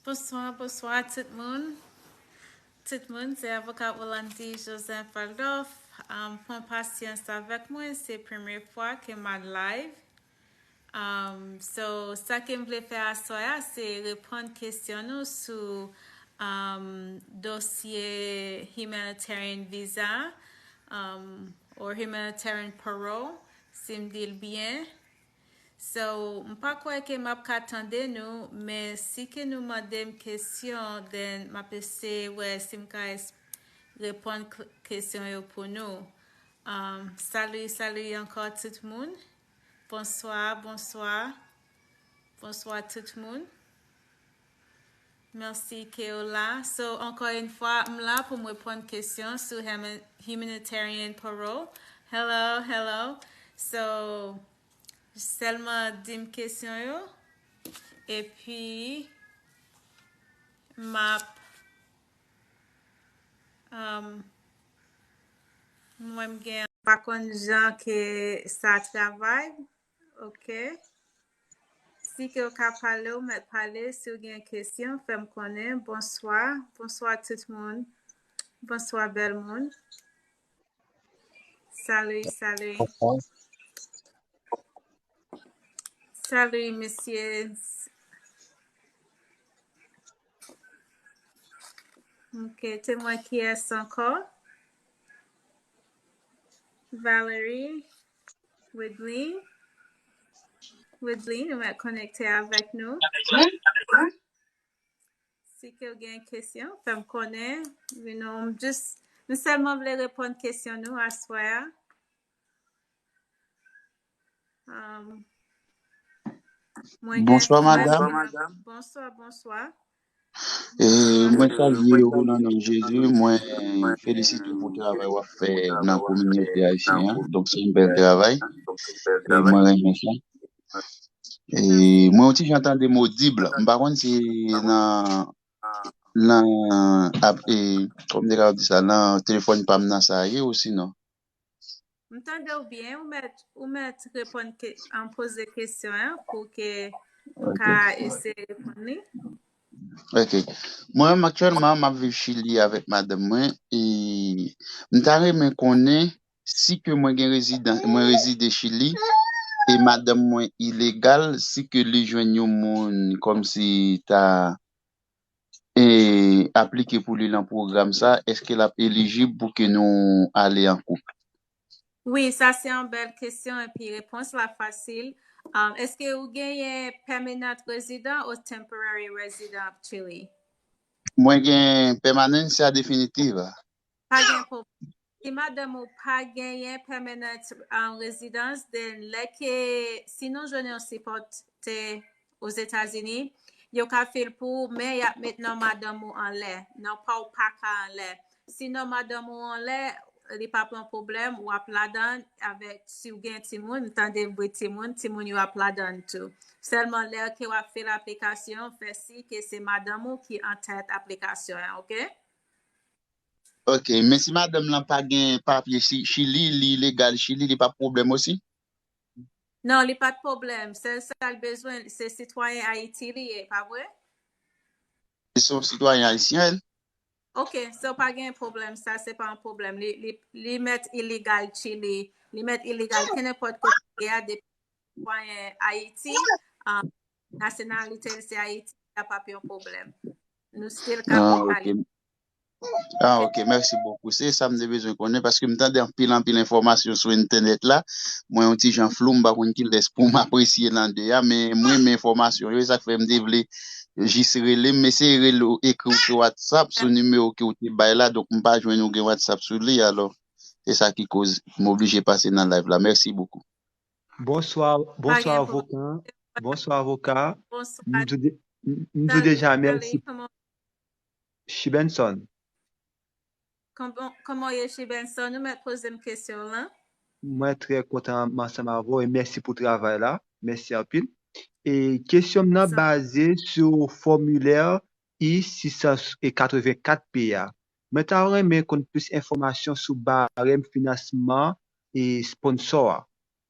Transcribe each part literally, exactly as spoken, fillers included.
Bonswa, bonswa tout moun. Tout moun, se avoka Rolandi Joseph Valdorf. Um, pran pasyans avèk mwen, se premye fwa ke m ap live. Um, so, sa ke m vle fè aswè a, se reponn kesyon nou sou um, dosye humanitarian visa um, or humanitarian parole, si m di l byen. So, m pa kwè ke m ap ka tande nou, men si ke nou mande m kesyon, then m ap eseye wè si m ka es- reponn k- kesyon yo pou nou. Um, salut, salut ankò tout moun. Bonswa, bonswa. Bonswa tout moun. Mèsi ke w la. So, ankò yon fwa, m la pou m reponn kesyon sou human- humanitarian parole. Hello, hello. So, sèlman di m kesyon yo. Epi, m ap, um, mwen m gen, m pa konn jan ke sa travay. Ok. Si ke w ka pale, ou mèt pale. Si w gen kesyon, fè m konnen. Bonswa. Bonswa tout moun. Bonswa bèl moun. Salut, salut. Salut, mesye. Ok, temwen kiyès ankò? Valerie, Widlin. Widlin, ou mèt konekte avèk nou. Si ke w gen kesyon, fè m konnen. You know, m just, m sèlman vle reponn kesyon nou aswè a. Um, mwen gen- Bonswa, mwen- madanm. Bonswa, bonswa. E mwen salye w nan non Jezi, mwen felisite w pou travay w ap fè nan kominote ayisyen an. Donk, se yon bèl travay. E mwen renmen sa. E mwen yon ti jan tande mo dib, m pa konn si nan, nan, ap, e, kòm m te ka di sa, nan telefòn pa m nan sa ye, osinon. M tande w byen, ou mèt, ou mèt reponn, ke, an poze kesyon an pou ke ou ka eseye reponn li. Ok. Mwen menm aktyèlman, m ap viv Chili avèk madanm mwen, e m ta renmen konnen si ke mwen gen rezidan, mwen rezide Chili, e madanm mwen ilegal, si ke li jwenn yon moun kòmsi ta e aplike pou li nan pwogram sa, èske l ap elijib pou ke nou ale an koup? Wi, sa se yon bèl kesyon, epi repons la fasil. Um, èske ou genyen permanent resident ou temporary resident of Chile? Mwen gen pèmanans a definitif. Pa gen pwoblèm. Si madanm ou pa genyen permanent, um, residence, then lè ke, si nou jwenn yon sipòtè Ozetazini, yo ka fè l pou ou, men y ap met non madanm ou anlè. Non pa w pa ka anlè. Si non madanm ou anlè, li pa pran pwoblèm, w ap ladan avèk, si w gen timoun, m tande bri timoun, timoun yo ap ladan tou. Sèlman lè ke w ap fè aplikasyon, fè si ke se madanm ou ki an tèt aplikasyon an, ok? Ok, men si madanm lan pa gen papye Chi- Chili, li legal Chili, li pa pwoblèm osi? Non, li pa t pwoblèm. Sèl sa l bezwen, se sitwayen Ayiti li ye, pa vre? Li se yon sitwayen ayisyen, l. Ok, so pa gen pwoblèm, sa se pa yon pwoblèm. Li, li, li mèt ilegal Chili, li mèt ilegal kenenpòt kote li ye a, depi sitwayen Ayiti, um, nasyonalite l se Ayiti, sa p ap yon pwoblèm. Nou still ka Ah, ok. Ah, ok, mèsi bokou. Se sa m te bezwen konnen, paske m tande anpil, anpil enfòmasyon sou entènèt la. Mwen, yon ti jan flou, m pa konn kilès pou m apresye nan de a, men mwen, men enfòmasyon yo, e sa k fè m te vle jis rele m, m eseye rele w, ekri w sou WhatsApp, sou nimewo ke w te bay la, donk m pa jwenn ou gen WhatsApp sou li, alò, se sa ki koz m oblije pase nan live la. Mèsi bokou. Bonswa, bonswa avoka. Bonswa avoka. M di w de- m- m di w deja mèsi. Chibenson. Kòman, kòman w ye, Chibenson? Ou mèt poze m kesyon w lan. Mwen trè kontan ansanm avè w e mèsi pou travay la. Mèsi anpil. E kesyon m nan baze sou fòmilè I sis san katrevenkat P a. Mwen ta renmen konn plis enfòmasyon sou barèm finansman e sponsò a.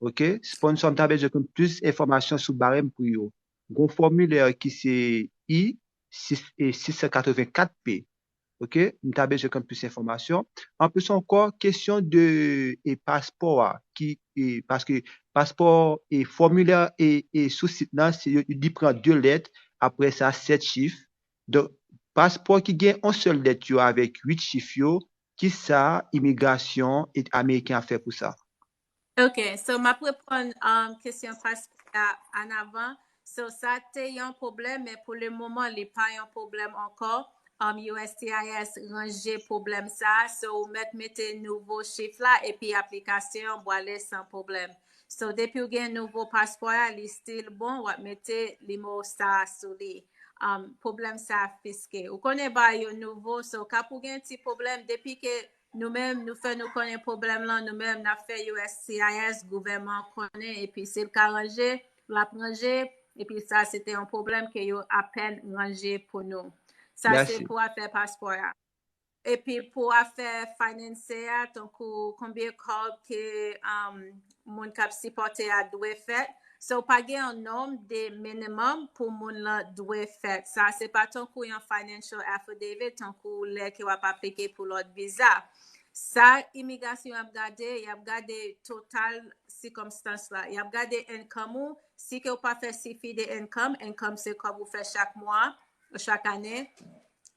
Ok? Sponsò, m ta bezwen konn plis enfòmasyon sou barèm pri yo. Gon fòmilè ki se I sis, e, sis san katrevenkat P. Ok, m ta bezwen konn plis enfòmasyon. Anplis ankò, kesyon de, e, paspò a, ki, e, paske paspò, e, fòmilè, e, e, sou sit nan, se, yo, li pran de lèt, apre sa, sèt chif. Donk, paspò ki gen yon sèl lèt yo avèk uit chif yo, kisa imigrasyon e, ameriken ap fè pou sa? Ok, so m ap reponn um, kesyon paspò a an avan. So sa te yon pwoblèm, men pou le moman, li pa yon pwoblèm ankò. Um, U S C I S ranje pwoblèm sa, so ou mèt mete nouvo chif la, epi aplikasyon an pwale san pwoblèm. So depi w gen nouvo paspò a, li still bon, w ap mete nimewo sa sou li. Um, pwoblèm sa fiske. Ou konnen bagay yo nouvo, so ka pou gen ti pwoblèm, depi ke nou menm, nou fè nou konnen pwoblèm lan, nou menm, n ap fè U S C I S, gouvènman konnen, epi si l ka ranje, l ap ranje, epi sa, se te yon pwoblèm ke yo apèn ranje pou nou. Sa, se pou afè paspò a. Epi pou afè finanse a, tankou konbyen kòb ke um, moun k ap sipòte a dwe fèt, so pa gen yon nonm de minimum pou moun lan dwe fèt. Sa se pa tankou yon financial affidavit, tankou lè ke w ap aplike pou lòt viza. Sa imigrasyon ap gade, y ap gade total sikonstans la. Y ap gade income ou, si ke w pa fè sifi de income, income se kòb ou fè chak mwa, chak ane.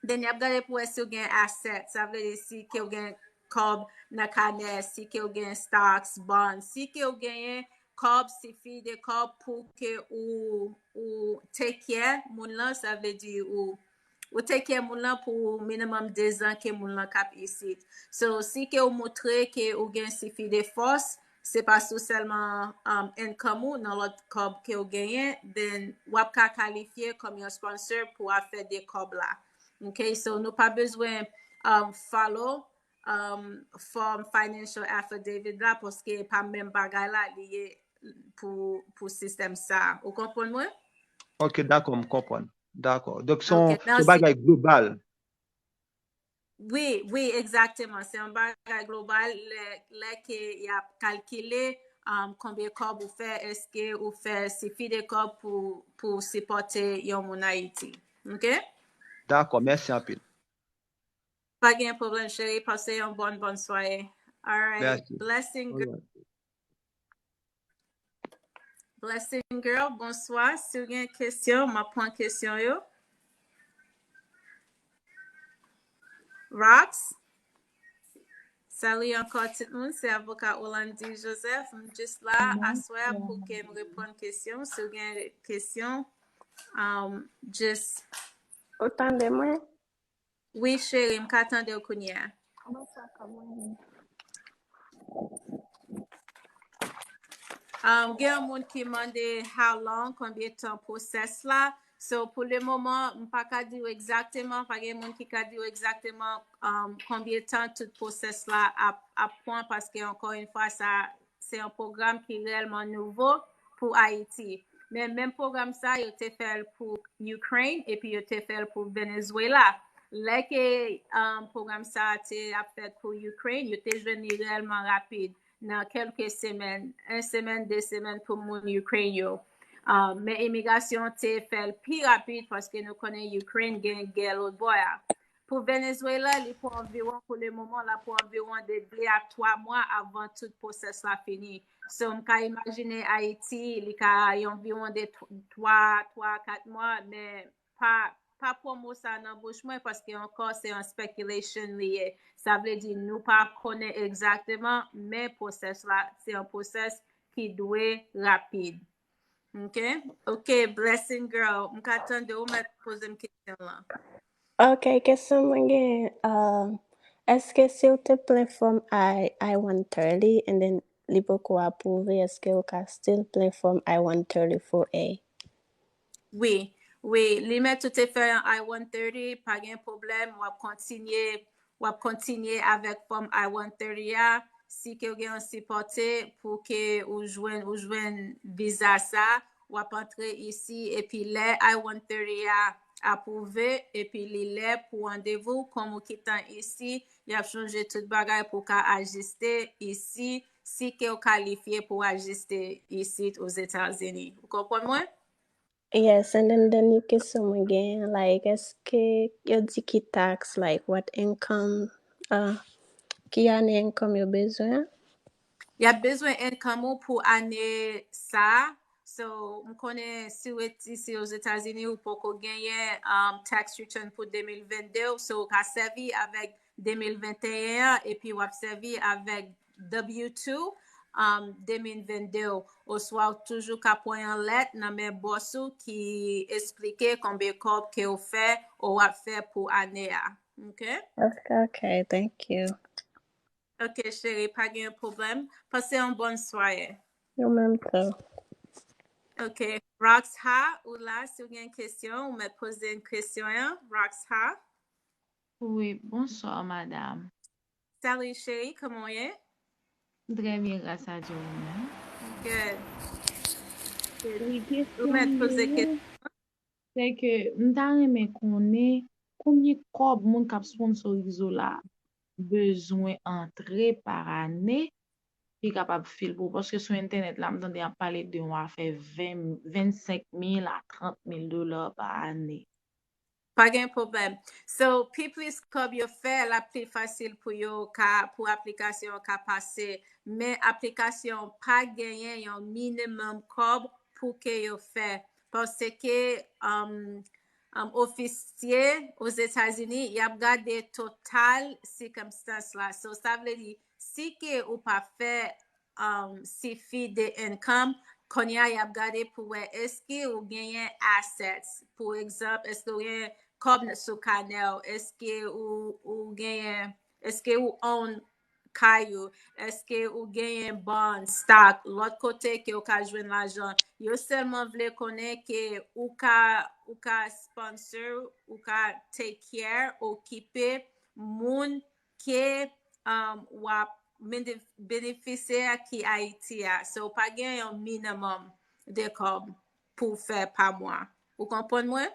Then y ap gade pou wè si w gen asset, sa vle di si ke w gen kòb nan kanè, si ke w gen stocks, bond, si ke w genyen kòb, sifi de kòb pou ke ou, ou take care moun lan, sa vle di ou, ou take care moun lan pou minimum de zan ke moun lan k ap isit. So, si ke ou montre ke ou gen sifi de fòs, se pa sou sèlman um, income ou, nan lòt kòb ke ou genyen, then w ap ka kalifye kòm yon sponsor pou afè de kòb la. Ok, so nou pa bezwen um, follow um, form financial affidavit la, paske pa menm bagay la li ye pou, pou sistèm sa. Ou konprann mwen? Ok, dakò, m konprann. Dakò. Donk se yon bagay global. Wi, wi, egzakteman. Se yon bagay global lè, lè ke y ap kalkile um, konbyen kòb ou fè, èske ou fè sifi de kòb pou, pou sipòte yon moun Ayiti. Ok? Dakò, mèsi anpil. Pa gen pwoblèm, cheri. Pase yon bòn, bòn sware. All right. Blessing, girl. Blessing, girl, bonswa. Si w gen kesyon, m ap pran kesyon yo. Rox, salut ankò tout moun, se avoka Olandy Joseph. M jis la aswè a pou ke m reponn kesyon. Si w gen kesyon, um, jis. Ou tande mwen? Wi, cheri, m ka tande w kounye a. Um, gen yon moun ki mande how long, konbyen tan pwosès la. So, pou le moman, m pa ka di w egzakteman, pa gen moun ki ka di w egzakteman um, konbyen tan tout pwosès la ap, ap pran, paske ankò yon fwa, sa se yon pwogram ki reyèlman nouvo pou Ayiti. Men menm pwogram sa, yo te fè l pou Ukraine epi yo te fè l pou Venezuela. Lè ke um, pwogram sa te ap fèt pou Ukraine, yo te jwenn li reyèlman rapid, nan kèlke semèn, en semèn, de semèn pou moun Ukraine yo. Um, men imigrasyon te fè l pi rapid paske nou konnen Ukraine gen gè lòt bò a. Pou Venezuela, li pou anviwon, pou le moman, la pou anviwon de de a twa mwa avan tout pwosès la fini. So, m ka imajine Ayiti, li ka anviwon de twa, twa, kat mwa, men pa, pa pran mo sa nan bouch mwen, paske ankò, se yon speculation li ye. Sa vle di, nou pa konnen egzakteman, men pwosès la, se yon pwosès ki dwe rapid. Ok? Ok, Blessing Girl, m ka tande ou mèt poze m kesyon lan. Ok, kesyon mwen gen, uh, èske si w te plen fòm I, I one thirty and then li poko apwouve, èske w ka still plen fòm I one thirty four A? Wi, wi, li mèt ou te fè yon I one thirty, pa gen pwoblèm, w ap kontinye, w ap kontinye avèk fòm I one thirty a, si ke w gen yon sipòte pou ke ou jwenn, ou jwenn viza sa, w ap antre isi, epi lè I one thirty a apwouve, epi li lè pou randevou, kòm ou kitan isi, y ap chanje tout bagay pou w ka ajiste isi, si ke w kalifye pou w ajiste isit Ozetazini. Ou konprann mwen? Yes, and then dènye kesyon mwen genyen, like, èske yo di ki tax, like, what income, uh, ki ane income yo bezwen? Y ap bezwen income ou pou ane sa. So, m konnen si w ret isi Ozetazini, ou poko genyen um, tax return pou de mil vennde, so ou ka sèvi avèk de mil venteyen an, epi w ap sèvi avèk W two um, de mil vennde, oswa w toujou ka pran yon lèt nan men bòs ou ki esplike konbyen kòb ke w fè ou w ap fè pou ane a. Ok? Ok, ok, thank you. Ok, cheri, pa gen pwoblèm. Pase yon bòn sware. Ou menm tou. Ok, Roxha, ou la, si w gen kesyon, ou mèt poze yon kesyon an. Roxha? Wi, bonswa, madam. Salut, cheri, kòman w ye? Trè byen, gras a Dye, ou menm? Good. Wi, Ou mèt poze kesyon. Se ke m ta renmen konnen konbyen kòb moun k ap sponsorize w la bezwen antre pa ane, ki kapab fil pou ou. Paske sou entènèt la, m tande y ap pale de yon afè ven, vennsenk mil a trant mil dola pa ane. Pa gen pwoblèm. So, pi plis kòb yo fè, l ap pi fasil pou yo ka, pou aplikasyon an ka pase. Men aplikasyon pa genyen yon minimum kòb pou ke yo fè. Paske um, um, ofisye Ozetazini, y ap gade total sikonstans la. So, sa vle di, si ke ou pa fè um, sifi de income, kounye a y ap gade pou wè èske ou genyen assets. Pou egzanp, èske ou genyen kòb sou kanè w, èske ou, ou genyen, èske ou own kay ou, èske ou genyen bond, stock, lòt kote ke ou ka jwenn lajan. Yo sèlman vle konnen ke ou ka, ou ka sponsor, ou ka take care, okipe moun ke um, w ap benefisye a ki Ayiti a. So, pa gen yon minimum de kòb pou w fè pa mwa. Ou konprann mwen?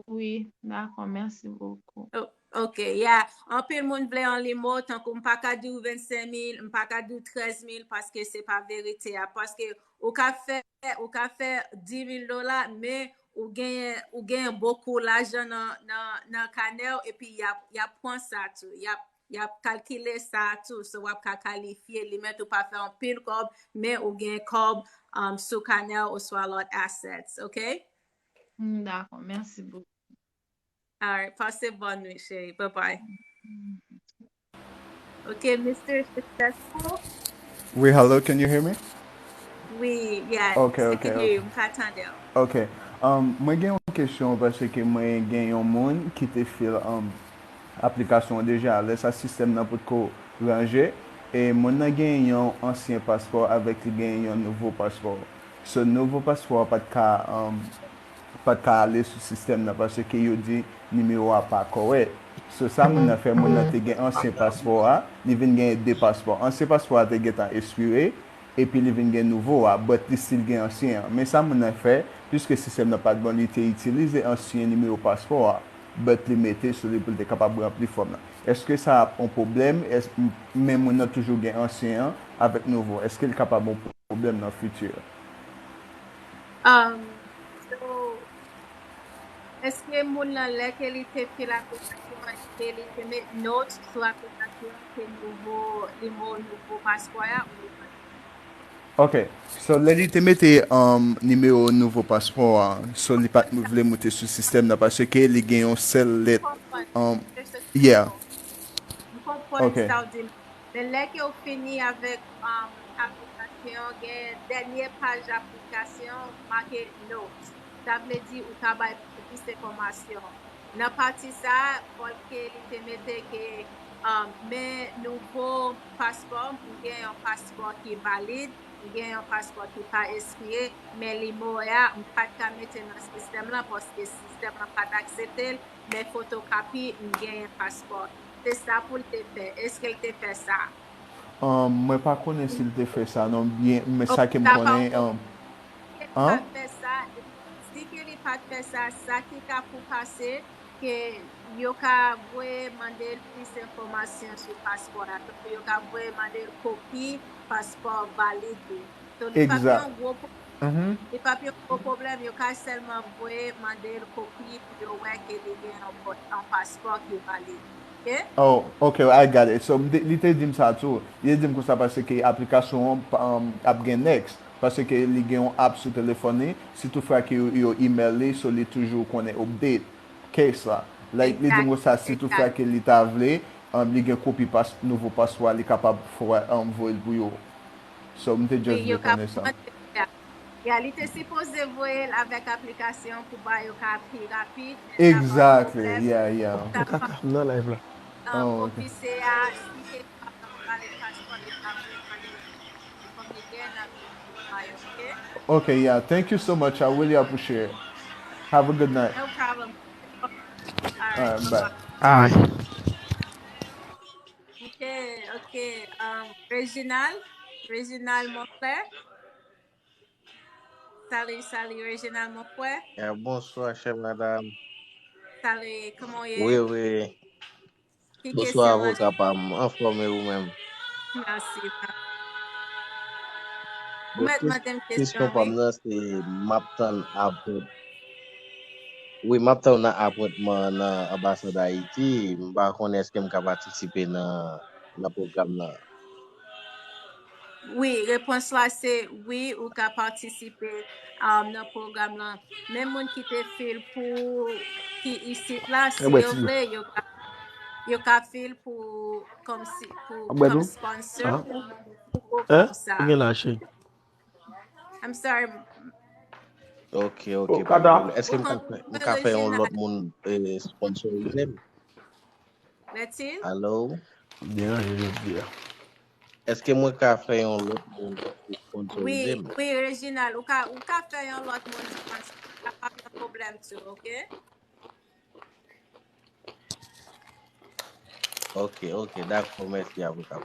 Wi, dakò, mèsi bokou. Ok, yeah. Anpil moun vle yon limo, tankou m pa ka di w vennsenk mil, m pa ka di w trèz mil, paske se pa verite a. Paske ou ka fè, ou ka fè di mil dola, men ou genyen, ou genyen bokou lajan nan, nan, nan kanè w, epi y ap, y ap pran sa tou. Y ap, y ap kalkile sa tou. So, w ap ka kalifye, li mèt ou pa fè anpil kòb, men ou gen kòb um, sou kanè w oswa lòt assets, ok? Mm, dakò, mèsi bokou. Alright, pase bòn nwit, cheri. Bye bye. Ok, Mister Successful. Wi, hello, can you hear me? Wi, yes. Ok, I ok, can ok. Hear you. M ka tande w. Ok. Um, mwen gen yon kesyon paske mwen gen yon moun ki te fil um, aplikasyon an deja. Lè sa sistèm nan potko ranje. E moun nan gen yon ansyen paspò avèk li gen yon nouvo paspò. So, nouvo paspò a pa t ka, um, pa t ka ale sou sistèm nan paske yo di nimewo a pa kòrèk. So, sa moun nan fè, moun nan te gen ansyen paspò a, li vin gen de paspò. Ansyen paspò a te gentan espire, epi li vin gen nouvo a, but li still gen ansyen an. Men sa moun nan fè, piske sistèm nan pa t bon, li te itilize ansyen nimewo paspò a, but li mete sou li pou l te kapab ranpli fòm nan. Èske sa ap yon pwoblèm? Èske, men moun nan toujou gen ansyen an avèk nouvo? Èske l kapab yon pwoblèm nan fiti a? Um, so, èske moun nan lè ke li te fil aplikasyon an, èske li te met note sou aplikasyon an ke nouvo, li mo nouvo paspò a ou li pa t? Ok. So, lè li te mete um, nimewo nouvo paspò a, so li pa t vle moute sou sistèm nan paske li gen yon sèl lèt. Um, yeah. M konprann Ok. Sa w di m. Men lè ke w fini avèk um, aplikasyon, gen dènye paj aplikasyon make note. Sa vle di ou ka bay plis enfòmasyon. Nan pati sa, fòk ke li te mete ke um, men nouvo paspò, m gen yon paspò ki valid, m gen yon paspò ki pa espire, men li mo a, m pa t ka mete nan sistèm lan paske sistèm lan pa t aksepte l, men fotokopi, m genyen paspò. Se sa pou l te fè. Èske l te fè sa? Um, mwen pa konnen si l te fè sa non byen, men sa ke m Sa pa konnen, yon um, Li pa t fè sa, si ke li pa t fè sa, sa ki ka pou pase, ke yo ka voye mande l plis enfòmasyon sou paspò la. Tankou yo ka voye mande l kopi paspò valid li. So, li p ap Egzak. Yon gwo pwoblèm Li p ap yon gwo pwoblèm, yo ka sèlman voye mande l kopi pou yo wè ke li gen yon, yon paspò ki valid. Ok? Oh, ok, I got it. So, m te- li te di m sa tou. Li te di m konsa paske aplikasyon an pa- um, ap gen next. Paske li gen yon app sou telefòn li. Si toutfwa ke yo, yo email li, so li toujou konnen update case la. Like, li di m konsa, si toutfwa ke li ta vle, um, li gen kopi pas, nouvo paspò a, li kapab fwa, um, voye l pou yo. So, m te just vle konnen sa. Ya, li te sipoze voye l avèk aplikasyon pou ba yo ka pi rapid. Exactly, yeah, yeah. Nan live la. Ofisye a, si te kapab pale paspò, li t ap mande pou kòm li gen nan men yo, ok? Okay, yeah, thank you so much. I really appreciate it. Have a good night. No problem. Alright, bye. Alright. Ok, ok. Um, Reginald, Reginald, mon frè. Salut, salut, Reginald, mon frè. Eh, bonswa, chè madanm. Salut, kòman w ye? Wi, wi. Ki Bonswa, kesyon avoka pa m. Anfòm, e ou menm? Mèsi. Ou Bon, mèt kes- mande m kesyon kesyon, pa m wi. Nan, se m ap tann apwent. Wi, m ap tann nan apwentman nan anbasad Ayiti. M pa konnen èske m ka patisipe nan, nan pwogram nan. Wi, repons la se wi, ou ka patisipe um, nan pwogram lan. Men moun ki te fil pou ki isit la, si yo vle, yo ka, yo ka fil pou kòm si pou kòm sponsor pou pou Hein? sa. Ou gen la, cheri? I'm sorry. Ok, ok, pa gen pwoblèm. Èske m ka fè, m ka fè yon lòt moun eh, sponsorize m? Retin? Alo? Deranje jodi a. Èske mwen ka fè yon lòt moun sponsorize Wi, m? wi, Reginald, ou ka, ou ka fè yon lòt moun sponsor. Sa pa gen pwoblèm tou, ok? Ok, ok, dakò, mèsi avoka.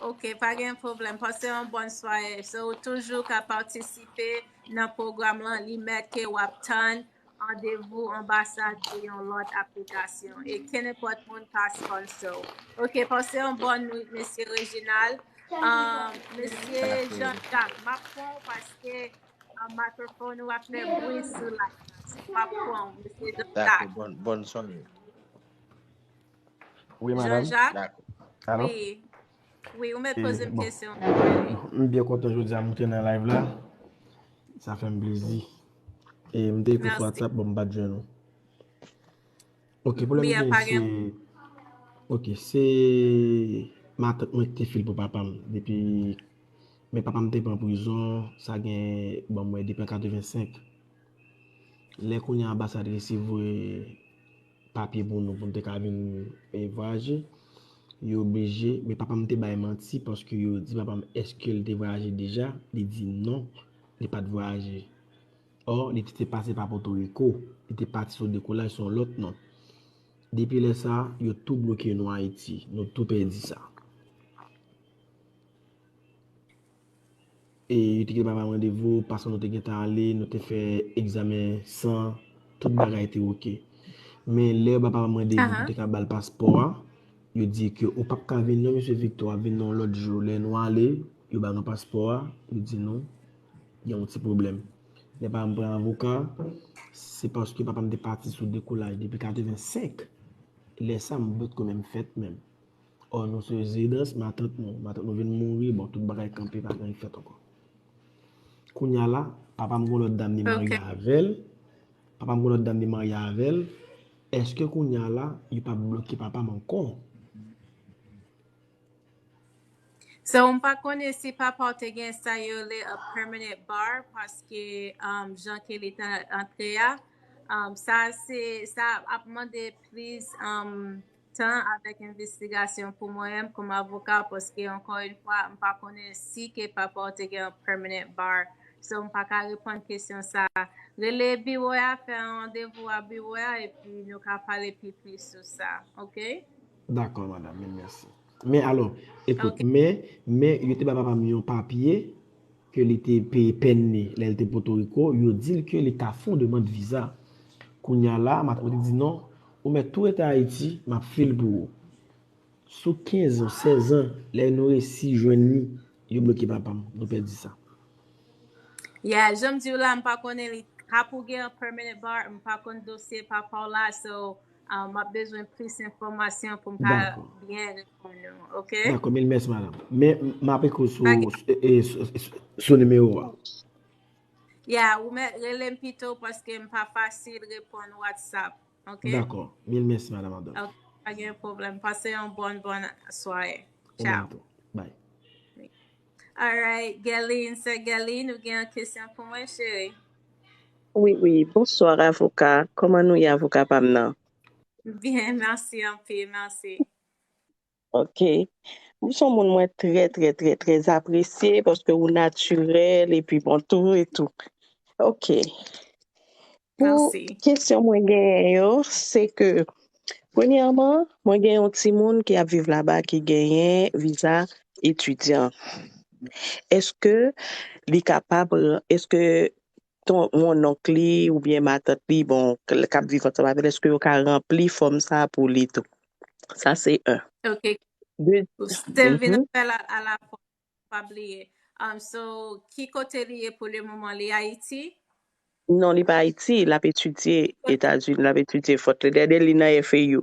Ok, pa gen pwoblèm. Pase yon bòn sware. So, ou toujou ka patisipe nan pwogram lan. Li mèt ke w ap tann randevou anbasad pou yon lòt aplikasyon. E kenenpòt moun ka sponsor. Ok, pase yon bòn nwit, mesye Reginald. Um, mesye Jean Jacques, m ap pran w paske uh, microphone ou ap fè bri sou live la. So, m ap pran w, mesye Jean Dakò, Jacques. Bòn, bòn sware. Wi, madam. Jean Jacques? Dakò. Alo? Wi. Wi, ou mèt poze m kesyon. M byen kontan jodi a moute nan live la. Sa fè m plezi. E m te ekri sou WhatsApp, bon, m pa t jwenn ou. Ok, pwoblèm ki gen se, ok, se matant mwen ki te fil pou papa m depi, men papa m te pran prizon, sa gen, bon, mwen depi an katrevensenk. Lè kounye a anbasad resevwa papye pou nou, pou n te ka vin eh, vwayaje, yo oblije, men papa m te bay manti paske yo di papa m èske l te vwayaje deja, li di non, li pa t vwayaje. Or, li te pase pa Pòtoriko, li te pati sou dekolaj sou yon lòt non. Depi lè sa, yo tou bloke nou Ayiti, nou tou pèdi sa. E yo te kite papa m randevou, paske nou te gentan ale, nou te fè egzamen san, tout bagay te oke. Men lè yo ba papa m randevou pou te ka ba l paspò a, yo di ke ou p ap ka vin non, mesye Victor, w ap vin nan yon lòt jou. Lè nou ale, yo ba nou paspò a, yo di nou, gen yon ti pwoblèm. Lè papa m pran avoka, se paske papa m te pati sou dekolaj depi katrevensenk. Lè sa, m potko menm fèt menm. Or, nou se rezidans matant nou. Matant nou vin mouri, bon, tout bagay kanpe, pa gen anyen k fèt ankò. Kounye a la, papa m gon lòt dam li marye avè l. Papa m gon lòt dam li marye avè l. Èske kounye a la, yo p ap bloke papa m ankò? So, m pa konnen si papa w te gen sa yo rele a permanent bar, paske um, jan ke li t antre a, um, sa se, sa ap mande plis um, tan avèk envestigasyon pou mwen menm kòm avoka, paske ankò yon fwa, m pa konnen si ke papa w te gen yon permanent bar. So, m pa ka reponn kesyon sa. Rele biwo a, fè yon randevou a biwo a, epi nou ka pale pi plis sou sa, ok? Dakò, madanm, mil mèsi. Men alò, ekout, men, men yo te ba papa m yon papye ke li te peye pèn li lè l te Pòtoriko, yo di l ke li ka fè yon demann viza. Kounye a la, matant mwen te di non, ou mèt tou rete Ayiti, m ap fil pou ou. Sou kenz an, sèz an, lè nou resi jwenn li, yo bloke papa m, nou pèdi sa. Yeah, jan m di w la, m pa konnen li. Kapab ou gen yon permanent bar, m pa konn dosye papa w la, so, um, m ap bezwen plis enfòmasyon pou m ka byen reponn ou, ok? Dakò, mil mèsi, madanm. Men, m ap ekri w sou, e, e, sou, sou, sou nimewo a. Yeah, ou mèt rele m pito paske m pa fasil reponn WhatsApp, ok? Dakò, mil mèsi, madanm Andal. Ok, pa gen pwoblèm. Pase yon bòn, bòn sware. Ciao. Bye. Alright, Guerline, sè Guerline, ou gen yon kesyon pou mwen, cheri? Wi, wi. Bonswa, avoka. Kòman nou ye, avoka pa m nan? Byen, mèsi anpil, mèsi. Ok. Ou se yon moun mwen trè, trè, trè, trè apresye paske ou natirèl epi bon tou e tou. Ok. Pou kesyon mwen genyen yo, se ke, premyèman, mwen gen yon timoun ki ap viv laba ki genyen viza etidyan. Èske li kapab, èske ton yon nonk li oubyen matant li, bon, k ap viv ansanm avè l, èske yo ka ranpli fòm sa a pou li tou? Sa se yon. Ok. De, Steven vin fè l a la fwa, pa bliye. Um, so, ki kote li ye pou le moman? Li Ayiti? Non, li pa Ayiti, l ap etidye Etazini, l ap etidye Fort Lauderdale, li nan F A U.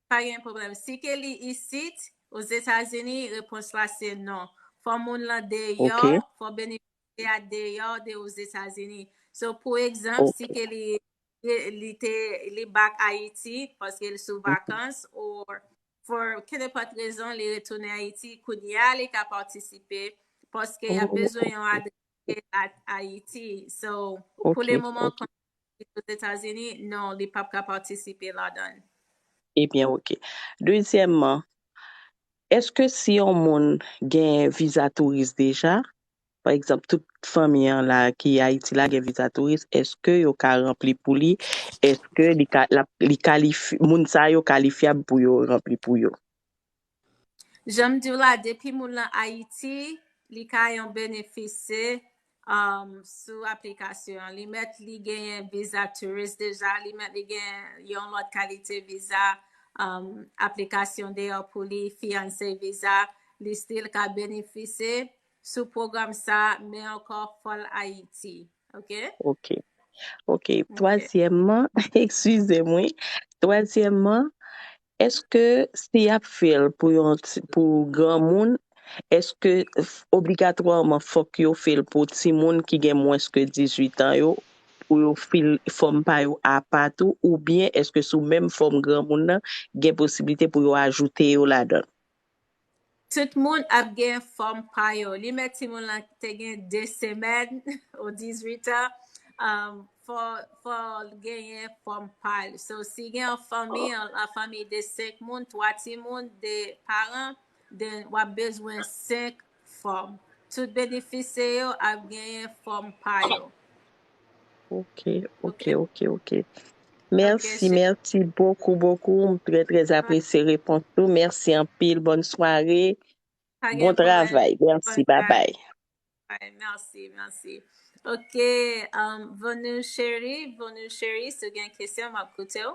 Pa gen pwoblèm. Si ke li isit, Ozetazini, repons la se non. Fò moun lan deyò, fò benefisye a deyò de Ozetazini. So, pou egzanp, si ke li, li te, li back Ayiti, paske li sou vakans, or for kenenpòt rezon, li retounen Ayiti, kounye a, li ka patisipe, paske y ap bezwen yon adrès a Ayiti. So, pou le moman, Ozetazini, non, li p ap ka patisipe ladan l. Ebyen, ok. Dezyèmman, èske si yon moun gen viza touris deja, pa egzanp, tout fanmi an la ki Ayiti la gen viza touris, èske yo ka ranpli pou li? Èske li ka, l ap, li kalifi-, moun sa yo kalifyab pou yo ranpli pou yo? Jan m di w la, depi moun lan Ayiti, li ka yon benefisye, um, sou aplikasyon an. Li mèt li genyen viza touris deja, li mèt li gen yon lòt kalite viza, um, aplikasyon deyò pou li, fiyanse viza, li still ka benefisye sou pwogram sa, men ankò fò l Ayiti. Ok? Ok. Ok. Twazyèmman, eskize m, wi. Twazyèmman, èske si y ap fè l pou yon ti, pou granmoun, èske f-, obligatwaman fòk yo fè l pou timoun ki gen mwens ke dizuit an yo, pou yo fil fòm pa yo apa tou, oubyen èske sou menm fòm granmoun nan, gen posiblite pou yo ajoute yo ladan l? Tout moun ap gen fòm pa yo. Li mèt timoun lan te gen de semèn ou dizuit an, um, fò, fò l genyen fòm pa l. So, si gen yon fanmi, yon, yon fanmi de senk moun, twa timoun, de paran, then w ap bezwen senk fòm. Tout benefisye yo ap genyen fòm pa yo. Ok, ok, ok, ok. Mèsi, mèsi bokou, bokou. M trè, trè apresye repons ou. Mèsi anpil. Bòn sware. Bon travay. Mèsi, babay. Mèsi, mèsi. Ok, um, Vonu Cheri, Vonu Cheri, si w gen kesyon, m ap koute w.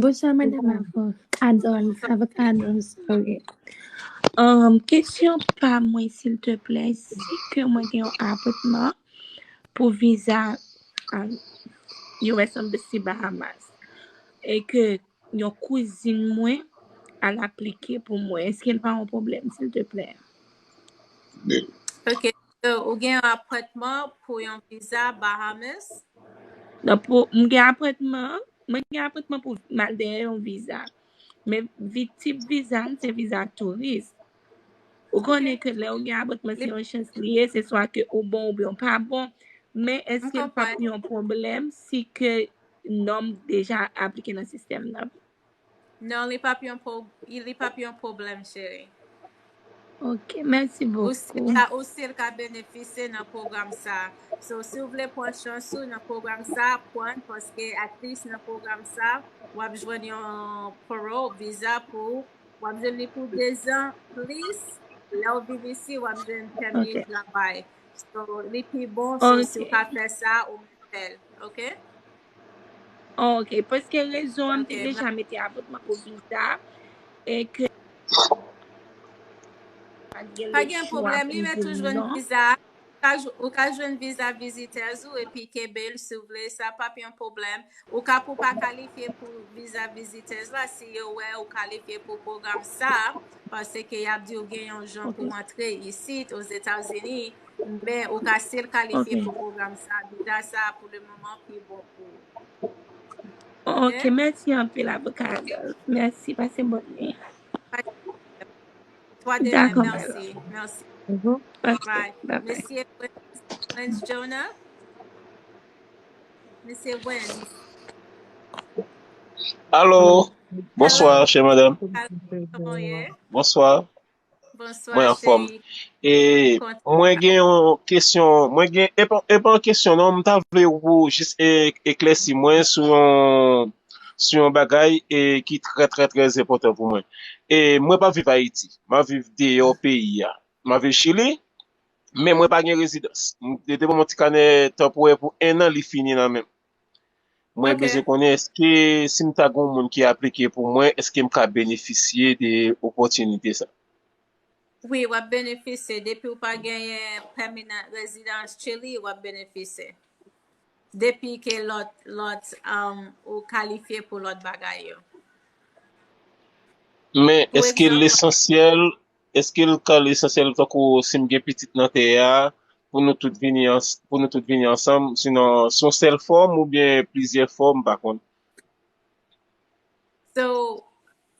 Bonswa, madanm avoka Adol, avoka Adol, sorry. Um, kesyon pa mwen, silteplè, si ke mwen gen yon apwentman pou viza, um, U S Embassy Bahamas, e ke yon kouzin mwen al aplike pou mwen, èske l pa yon pwoblèm, silteplè? Ok, so, ou gen yon apwentman pou yon viza Bahamas? Non, pou, m gen apwentman, mwen gen apwentman pou m al dèyè yon viza. Men vi-, tip viza l, se viza touris. Ou konnen ke lè ou gen apwentman, se yon chans li ye, se swa ke ou bon oubyen ou pa bon. Men èske l p ap yon pwoblèm si ke non m deja aplike nan sistèm nan? Non, li p ap yon pwo-, li p ap yon pwoblèm, cheri. Ok, mèsi bokou. Ou still ka, ou still ka benefisye nan pwogram sa. So, si w vle pran chans ou nan pwogram sa, pran l, paske at least nan pwogram sa, w ap jwenn yon parole, viza pou, w ap jwenn li pou dezan plis. Lè w vin isi, w ap jwenn pèmi travay. So, li pi bon, so, si w ka fè sa, ou mèt fè l, ok? Ok, paske rezon an, m te deja mete apwentman pou viza, e ke pa gen pwoblèm, li mèt ou jwenn viza. ka jw- ou ka jwenn viza vizitèz ou epi kenbe l si w vle, sa p ap yon pwoblèm. Ou ka pou pa kalifye pou viza vizitèz la, si yo wè ou kalifye pou pwogram sa, paske y ap di w gen yon jan pou w antre isit, Ozetazini, men ou ka still kalifye pou pwogram sa. Viza sa, pou le moman, pi bon pou ou. Ok, mèsi anpil, avoka Adolphe. Mèsi, pase bòn nwit. Twa de mèm, mèsi. Mèsi. Bye. Mesye Wens Jonah. Mesye Wens. Alo. Bonswa, chè madanm. Bonswa. Mwen anfòm. E mwen gen yon kesyon, mwen gen, e pa yon kesyon non, m ta vle ou jis eklèsi mwen sou yon sou yon bagay e ki trè trè trè enpòtan pou mwen. E mwen pa viv Ayiti, m ap viv deyò peyi a. M ap viv Chili, men mwen pa gen rezidans. M te ban mwen ti kanè tanporè pou en an, li fini nan men m. Mwen bezwen konnen èske si m ta gen yon moun ki aplike pou mwen, èske m ka benefisye de opòtinite sa? Wi, w ap benefisye. Depi w pa genyen pèmanan rezidans Chili, w ap benefisye. Depi ke lòt lòt um, ou kalifye pou lòt bagay yo. Men èske l esansyèl, èske l ka l esansyèl tankou si m gen pitit nan tè a, pou nou tout vini ans- pou nou tout vini ansanm, sinon se yon sèl fòm oubyen plizyè fòm, m pa konn. So,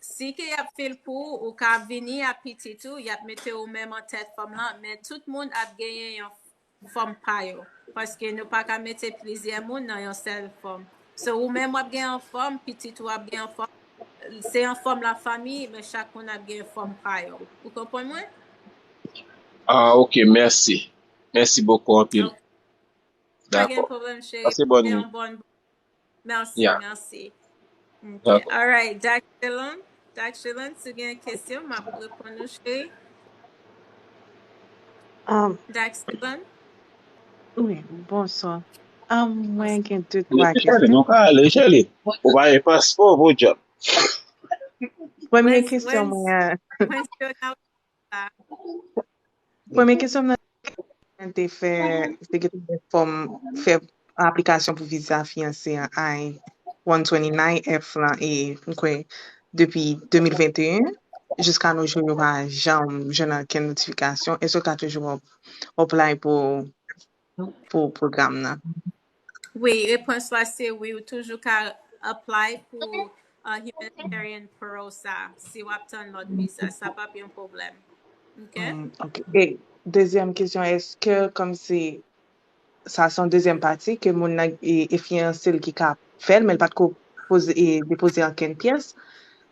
si ke y ap fil pou ou, ou ka vini ak pitit ou, y ap mete ou menm an tèt fòm lan, men tout moun ap genyen yon fòm pa yo. Paske nou pa ka mete plizyè moun nan yon sèl fòm. So, ou menm w ap gen yon fòm, pitit ou ap gen yon fòm. Se yon fòm lafanmi, men chak moun ap gen fòm pa yo. Ou konprann mwen? Ah, ok, mèsi. Mèsi bokou anpil. Pa gen pwoblèm, cheri. Pase bòn nwit. Mèsi, mèsi. Ok. Alright, Daxelon. Daxelon, si w gen kesyon, m ap reponn ou, cheri. Um, Daxelon? Wi, bonswa. Um, mwen gen de twa kesyon. Nou ka ale, Chèlin. Ou pa gen paspò, bon djòb. Premye kesyon mwen. Premye kesyon mwen te fè, se ke te fè fòm, fè aplikasyon pou viza fiyanse an I one twenty-nine F lan e m kwè depi de mil venteyen jiska nou jou yo pa janm jwenn okenn notifikasyon. Èske w ka toujou apply pou pou pwogram nan? Wi, repons la se wi, ou toujou ka apply pou uh, humanitarian parole sa, si w ap tann lòt viza, sa p ap yon pwoblèm. Ok? Mm, ok. E dezyèm kesyon, èske kòmsi sa se yon dezyèm pati ke moun nan e, e fiyanse l ki ka fè l, men l pa t ko poze, e, depoze okenn pyès?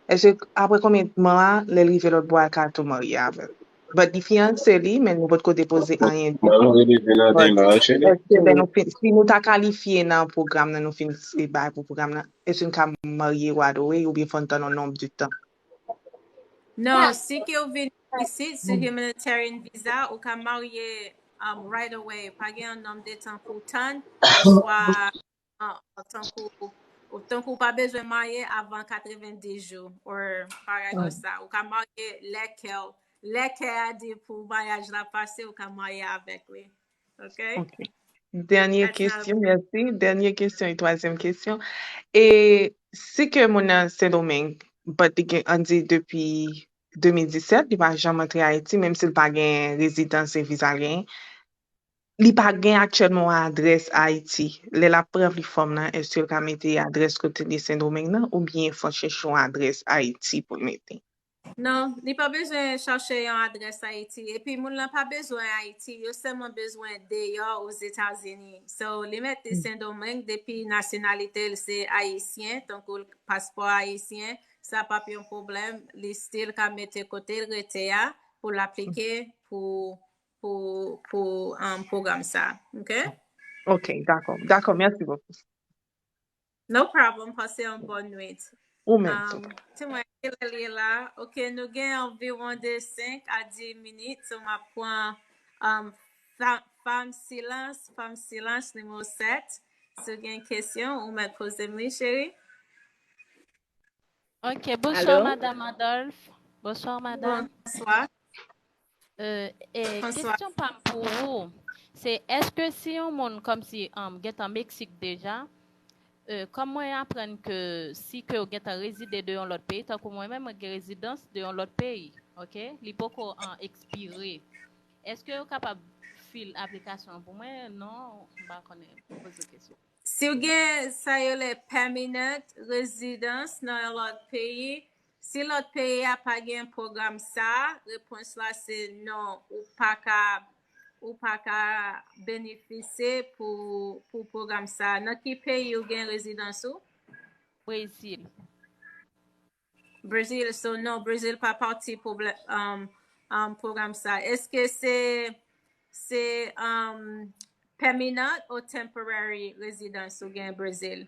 Èske apre konbyen mwa, lè l rive lòt bò a, l ka tou marye avè l? But li fiyanse li, men nou potko depoze anyen. Èske lè nou fin, si nou ta kalifye nan pwogram nan, nou fin bay pou pwogram nan, èske n ka marye right away oubyen fò n tann yon nonb de tan? Non, si ke w vin isit sou humanitarian visa, ou ka marye um, right away. Pa gen yon nonb de tan pou w tann, oswa uh, tankou tankou w pa bezwen marye avan katrevendis jou or bagay konsa. Ou ka marye lè kè w, lè kè a di pou maryaj la pase, ou ka marye avèk li. Ok? Dènye kesyon, mèsi. Dènye kesyon e twazyèm kesyon. E si ke moun nan Sendomeng, but li gen, ann di depi de mil disèt, li pa janm antre Ayiti, menm si l pa gen rezidans e viza l genyen, li pa gen aktyèlman yon adrès Ayiti. Lè l ap ranpli fòm nan, èske l ka mete adrès kote l ye Sendomeng nan, oubyen fò l chèche yon adrès Ayiti pou l mete? Non, li pa bezwen chache yon adrès Ayiti. Epi moun lan pa bezwen Ayiti, yo sèlman bezwen deyò Ozetazini. So, li mete Sendomeng, depi nasyonalite l se ayisyen, tankou paspò ayisyen, sa p ap yon pwoblèm. Li still ka mete kote l rete a pou l aplike pou pou pou um, pwogram sa. Ok? Ok, dakò. Dakò, mèsi bokou. No problem, pase yon bòn nwit. Ou menm tou. Um, ti mwen, kilè l ye la? Ok, nou gen anviwon de senk a dis minit, so m ap pran um, Fam Silans, Fam Silans nimewo sèt. Si w gen kesyon, ou mèt poze m li, cheri. Ok, bonswa, Madam Adolphe. Bonswa, madam. Bonswa. Euh, e, kesyon pa m pou ou, Se èske si yon moun kòmsi um, gentan Meksik deja, euh, kòm mwen aprann ke si ke w gentan rezide de yon lòt peyi, tankou mwen menm mwen gen rezidans de yon lòt peyi, ok? Li poko an ekspire. Èske yo kapab fil aplikasyon an pou mwen? Non, m pa konnen. Poze kesyon. Si w gen sa yo le pèmanant rezidans nan yon lòt peyi, si lòt peyi a pa gen pwogram sa, repons la se non, ou pa ka, ou pa ka benefisye pou, pou pwogram sa. Nan ki peyi ou gen rezidans ou? Brezil. Brezil, so non, Brezil pa pati pwoblè-, um, um, pwogram sa. Èske se, se um, pèmanant ou temporary residence ou gen Brezil?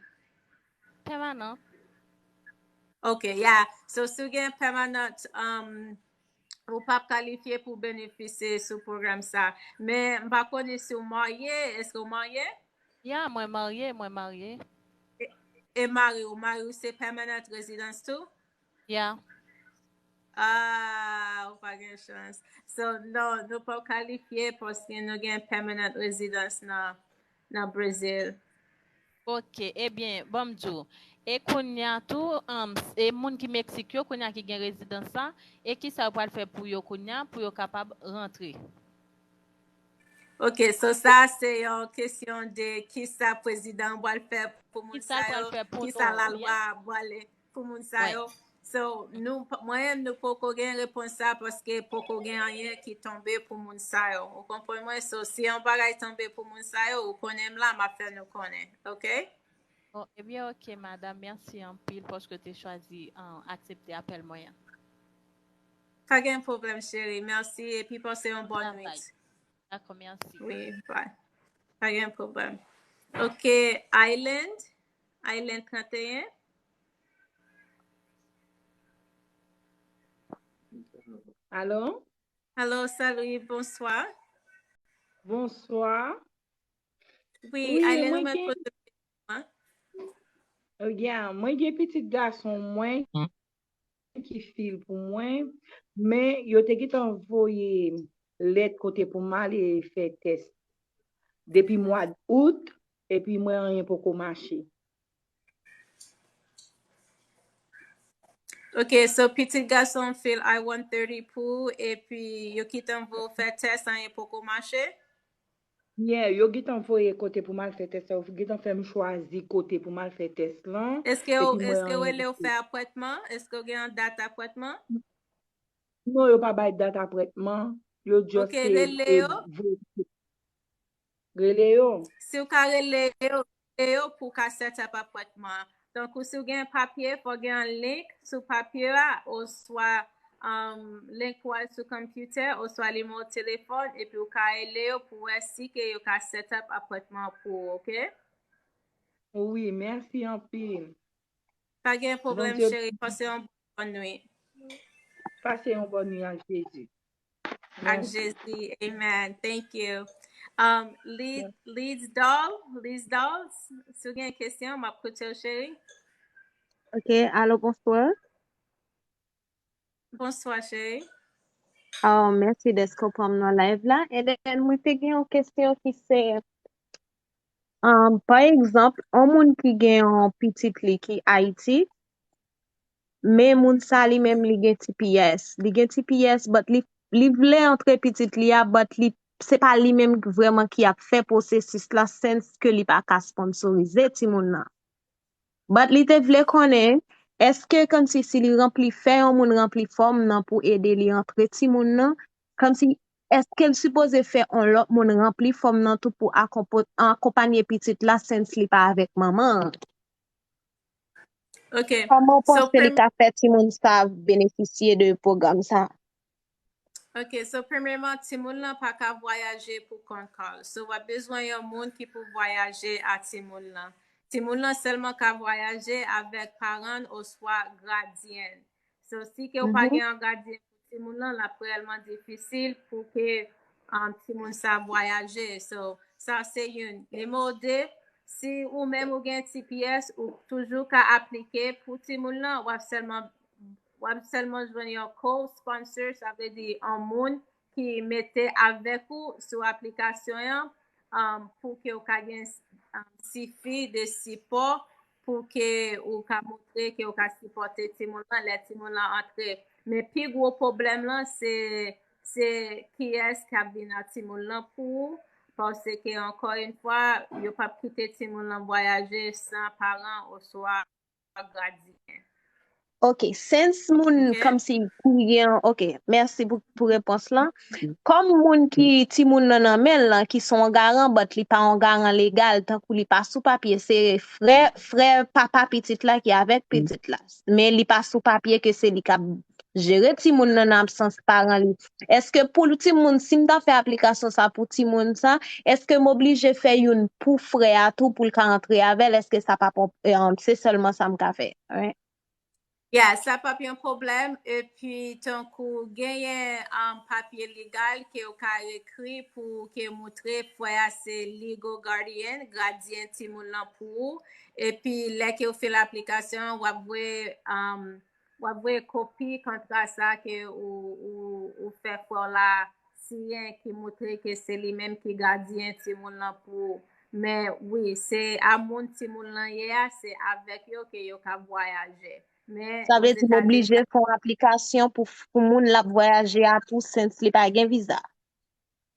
Pèmanant. Ok, yeah. So, si w gen pèmanant, um, ou p ap kalifye pou benefisye sou pwogram sa. Men, m pa konnen si w marye. Èske w marye? Ya, mwen marye, mwen marye. E, e mari w, mari w se pèmanant rezidans tou? Ya. Ah, ou pa gen chans. So, non, nou p ap kalifye paske nou gen pèmanant rezidans nan, nan Brezil. Ok, ebyen, ban m di w. E kounye a tou, um, e moun ki Meksik yo, kounye a ki gen rezidans la, e kisa yo pral fè pou yo kounye a, pou yo kapab rantre? Ok, so sa se yon kesyon de kisa prezidan an pral fè pou moun sa yo, kisa lalwa pral pou moun sa yo. So, nou, mwen menm, nou poko gen repons sa paske poko gen anyen ki tonbe pou moun sa yo. Ou konprann mwen? So, si yon bagay tonbe pou moun sa yo, ou konnen m la, m ap fè nou konnen. Ok? Bon, ebyen, ok, madam, mèsi anpil paske w te chwazi, uh, aksepte apèl mwen an. Pa gen pwoblèm, cheri. Mèsi, epi pase yon bòn nwit. Dakò, mèsi. Wi, bye. Pa gen pwoblèm. Ok, Island. Island trannteyen. Alo? Alo, salut, bonswa. Bonswa. Wi, Island, ou mèt poze kesyon an. Ya, mwen gen pitit gason mwen ki fil pou mwen, men yo te gentan voye lèt kote pou m ale fè tès depi mwa out, epi mwen anyen poko mache. Ok, so pitit gason fil I one thirty pou, epi yo gentan voye w fè tès, anyen poko mache? Yeah, yo gentan voye kote pou m al fè tès la, yo gentan fè m chwazi kote pou m al fè tès lan. Èske yo, èske yo rele w fè apwèntman? Èske w gen yon dat apwèntman? Non, yo pa bay dat apwèntman. Yo just, ok, rele yo. Rele yo. Si w ka rele yo, rele yo pou w ka set up apwèntman an. Tankou si w gen papye, fò w gen yon link sou papye a, oswa, um, link pou al sou konpitè, oswa nimewo telefòn, epi w ka rele yo pou wè si ke yo ka set up apwèntman an pou ou, ok? Wi, mèsi anpil. Pa gen pwoblèm, cheri. Pase yon bòn nwit. Pase yon bòn nwit ak Jezi. Ak Jezi. Amen. Thank you. Um, Liz, Liz Doll, Liz Doll, si w gen kesyon, m ap koute w, cheri. Ok, alo, bonswa. Bonswa, cheri. Oh, mèsi dèske w pran m nan live la. And then, mwen te gen yon kesyon ki se, um, pa egzanp, yon moun ki gen yon pitit li ki Ayiti, men moun sa li menm li gen T P S. Li gen T P S, but li, li vle antre pitit li a, but li, se pa li menm vrèman ki ap fè pwosesis la, sense ke li pa ka sponsorize timoun nan. But li te vle konnen, èske kòmsi si li ranpli, fè yon moun ranpli fòm nan pou ede li antre timoun nan, kòmsi èske l sipoze fè yon lòt moun ranpli fòm nan tou pou akonpo-, akonpanye pitit la, sense li pa avèk manman an? Ok. Kòman w panse li ka fè timoun sa benefisye de pwogram sa? Ok, so premyèman, timoun lan pa ka vwayaje pou kont pa l. So, w ap bezwen yon moun ki pou vwayaje a timoun lan. Timoun lan sèlman ka vwayaje avèk paran l oswa gadyen. So, si ke w pa gen yon gadyen pou timoun lan, l ap reyèlman difisil pou ke, um, timoun sa vwayaje. So, sa se youn. Nimewo de, si ou menm ou gen T P S, ou toujou ka aplike pou timoun lan, w ap sèlman, w ap sèlman jwenn yon co-sponsor, sa vle di yon moun ki mete avèk ou sou aplikasyon an, um, pou ke w ka gen, um, sifi de sipò pou ke ou ka montre ke ou ka sipòte timoun lan lè timoun lan antre. Men pi gwo pwoblèm lan, se, se kiyès k ap vin ak timoun lan pou ou, paske, ankò yon fwa, yo p ap kite timoun lan vwayaje san paran oswa gradyen. Ok, since moun kòmsi ki gen, ok, mèsi pou, pou repons lan. Kòm moun ki timoun nan nan men l lan, ki se yon garan, but li pa yon garan legal, tankou li pa sou papye, se frè, frè papa pitit la ki avèk pitit la. Men li pa sou papye ke se li k ap jere timoun nan nan absans paran li. Èske pou timoun, si m ta fè aplikasyon sa pou timoun sa, èske m oblije fè youn pou frè a tou pou l ka antre avè l? Èske sa p ap, um, se sèlman sa m ka fè? Right? Yeah, sa p ap yon pwoblèm. Epi, tankou genyen, um, papye legal ke w ka ekri pou ke montre frè a se legal guardian, gadyen timoun lan pou ou. Epi, lè ke w fè aplikasyon, w ap voye, um, w ap voye kopi kontra sa ke ou, ou, ou fè frè w la siyen ki montre ke se li menm ki gadyen timoun lan pou ou. Men wi, se a moun timoun lan ye a, se avèk yo ke yo ka vwayaje. Men sa vle di m oblije fè yon aplikasyon pou, pou moun l ap vwayaje a tou, since li pa gen viza.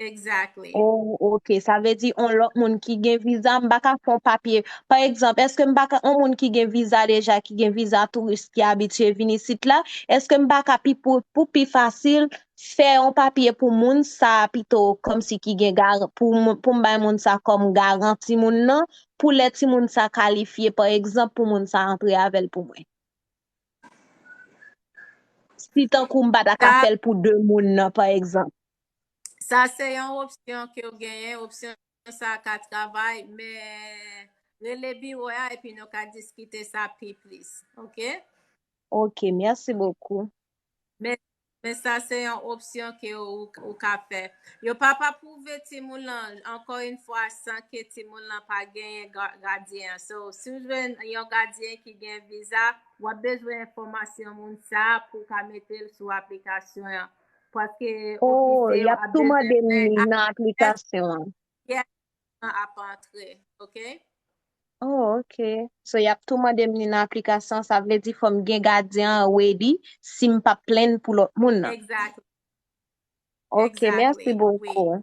Exactly. Oh, ok. Sa vle di yon lòt moun ki gen viza, m pa ka fè yon papye. Pa egzanp, èske m pa ka, yon moun ki gen viza deja, ki gen viza touris, ki abitye vin isit la, èske m pa ka pi pou, pou pi fasil fè yon papye pou moun sa pito kòmsi ki gen garan, pou, pou m bay moun sa kòm garan timoun nan, pou lè timoun sa kalifye, pa egzanp, pou moun sa antre avè l pou mwen? Si tankou m pa ta ka fè l pou de moun nan, pa egzanp. Sa se yon opsyon ke w genyen, opsyon sa ka travay, men rele biwo a epi nou ka diskite sa pi plis, ok? Ok, mèsi bokou. Men, men sa se yon opsyon ke ou, ou ka fè. Yo p ap apwouve timoun lan, ankò yon fwa, san ke timoun lan pa genyen gadyen an. So, si w jwenn yon gadyen ki gen viza, w ap bezwen enfòmasyon moun sa pou w ka mete l sou aplikasyon an. Paske oh, y ap tou mande m li nan aplikasyon an. Ap antre, ok? Oh, ok. So, y ap tou mande m li nan aplikasyon, sa vle di fò m gen gadyen an ready si m p ap plenn pou lòt moun nan. Exactly. Ok, mèsi bokou.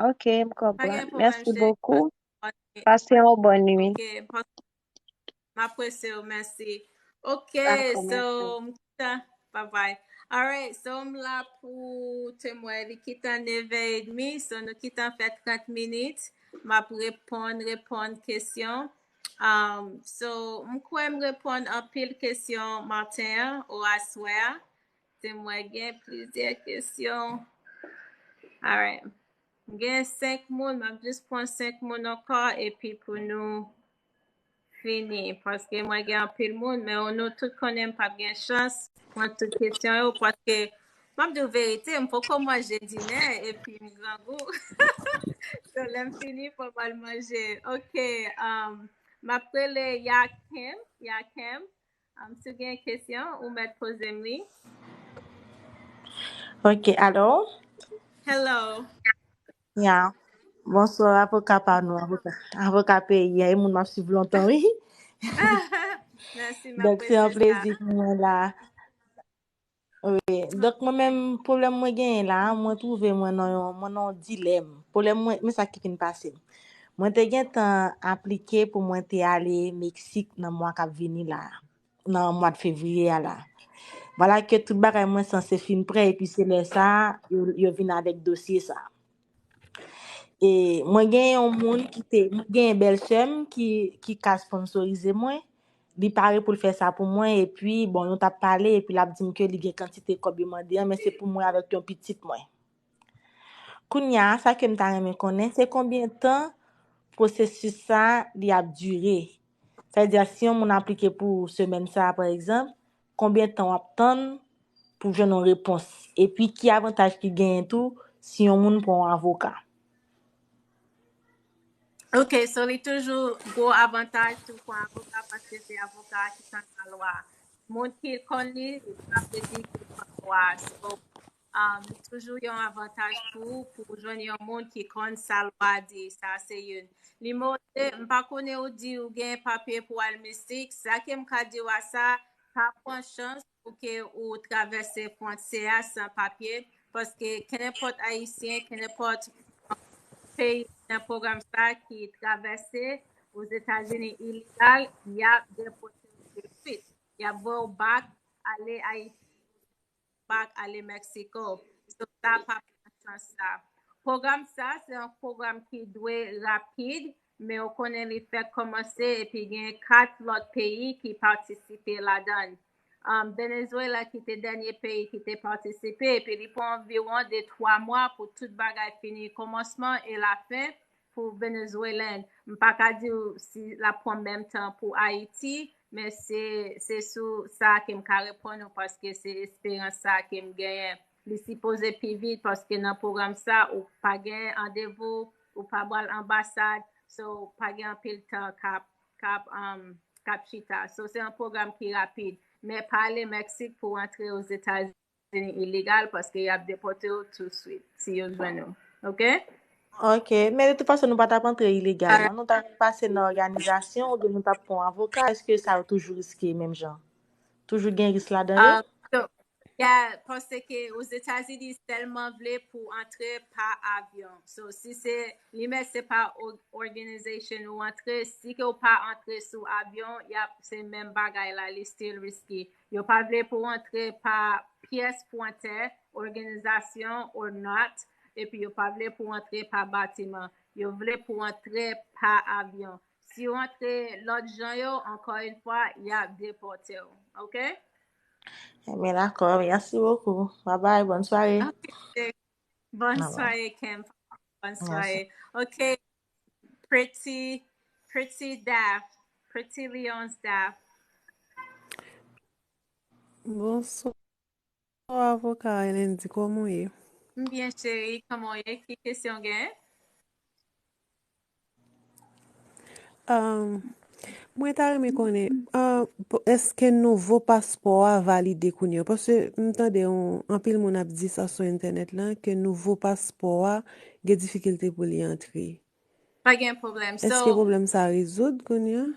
Ok, m konprann. Mèsi bokou. Pase yon bòn nwit. M apresye w, mèsi. Ok, so, m kitan, bye bye. Alright, so m la pou temwen, li kitan nevè edmi, so nou kitan fè trant minit. M ap reponn, reponn kesyon. Um, so, m kwè m reponn anpil kesyon maten an ou aswè a. Temwen gen plizyè kesyon. Alright. Gen senk moun, m ap jis pran senk moun ankò epi pou nou fini. Paske mwen gen anpil moun, men nou tout konnen m p ap gen chans pran tout kesyon yo. Paske, m ap di w verite, m poko manje dinè epi m grangou. So, lè m fini, fò m al manje. Ok, um, m ap rele Yakem, Yakem. Um, si w gen kesyon, ou mèt poze m li. Ok, alo? Hello. Ya. Bonswa, avoka pa nou, avoka, avoka peyi a, e moun m ap swiv lontan, wi. Mèsi, m apresye sa. Donk, se yon plezi pou mwen la. Wi. Donk, mwen menm, pwoblèm mwen genyen la, mwen twouve mwen nan yon, mwen nan yon dilèm. Pwoblèm mwen, men sa ki fin pase m. Mwen te gentan aplike pou mwen te ale Meksik nan mwa k ap vini la. Nan mwa fevriye a la. Vwala ke tout bagay mwen sanse fin prè, epi se lè sa a, yo, yo vin avèk dosye sa a. E mwen gen yon moun ki te, mwen gen bèlsè m ki, ki ka sponsorize mwen. Li pare pou l fè sa pou mwen, epi, bon, nou t ap pale, epi l ap di m ke li gen kantite kòb yo mande an, men se pou mwen avèk yon pitit mwen. Kounye a, sa ke m ta renmen konnen, se konbyen tan pwosesis sa a, li ap dire? Sa vle di, si yon moun aplike pou semèn sa a, pa egzanp, konbyen tan w ap tann pou jwenn yon repons? Epi, ki avantaj ki genyen tou si yon moun pran yon avoka? Ok, so li toujou gwo avantaj tou pran avoka, paske se avoka ki konn lalwa. Moun ki konn li, sa vle di ki konn lwa. So, Um, li toujou yon avantaj pou ou, pou w jwenn yon moun ki konn sa lwa di. Sa se youn. Nimewo de, m pa konnen ou di ou gen papye pou al Mistik. Sa ke m ka di w a sa, pa pran chans pou ke ou travèse fwontyè a san papye, paske kenenpòt Ayisyen, kenenpòt peyi nan pwogram sa ki travèse Ozetazini ilegal, y ap depòte w toutsuit. Y ap voye w back ale Ayiti, back ale Meksiko. So, sa pa pran chans sa. Pwogram sa, se yon pwogram ki dwe rapid, men ou konnen li fèk kòmanse epi gen kat lòt peyi ki patisipe ladan l. Um, Venezuela ki te dènye peyi ki te patisipe, epi li pran anviwon de twa mwa pou tout bagay fini, kòmansman e lafen pou Venezuelan. M pa ka di w si l ap pran menm tan pou Ayiti, men se, se sou sa ke m ka reponn ou, paske se esperans sa ke m genyen. Li sipoze pi vit, paske nan pwogram sa, ou pa gen randevou, ou pa pral anbasad, so pa gen anpil tan k ap, k ap, um, k ap chita. So, se yon pwogram ki rapid. Men pa ale Meksik pou w antre Ozetazini ilegal, paske y ap depòte w toutsuit si yo jwenn ou. Oke? Ok, men de tout fason, nou pa t ap antre ilegal, non? Nou t ap pase nan òganizasyon, oubyen nou t ap pran avoka. Èske sa yo toujou riske menm jan? Toujou gen risk ladan yo? Um, so, yeah, paske Ozetazini sèlman vle pou antre pa avyon. So, si se, li mèt se pa o-, organization ou antre, si ke w pa antre sou avyon, y ap, se menm bagay la, li still risky. Yo pa vle pou w antre pa pyès fwontyè, organizasyon or not, epi yo pa vle pou w antre pa batiman. Yo vle pou w antre pa avyon. Si w antre lòt jan yo, ankò yon fwa, y ap depòte w. Oke? Ebyen, dakò. Merci beaucoup. Bye bye. Bonne soirée. Ok. Bonne soirée, Kim. Bonne soirée. Ok. Pretty, Pretty Daff. Pretty Leon's Daff. Bonsoir, avoka Elendy, kòman w ye? M byen, cheri. Kòman w ye? Ki kesyon w gen? Um, mwen ta renmen konnen, uh, èske nouvo paspò a valide kounye a? Paske m tande yon, anpil moun ap di sa sou entènèt lan, ke nouvo paspò a gen difikilte pou li antre. Pa gen pwoblèm. Èske pwoblèm sa rezoud kounye a?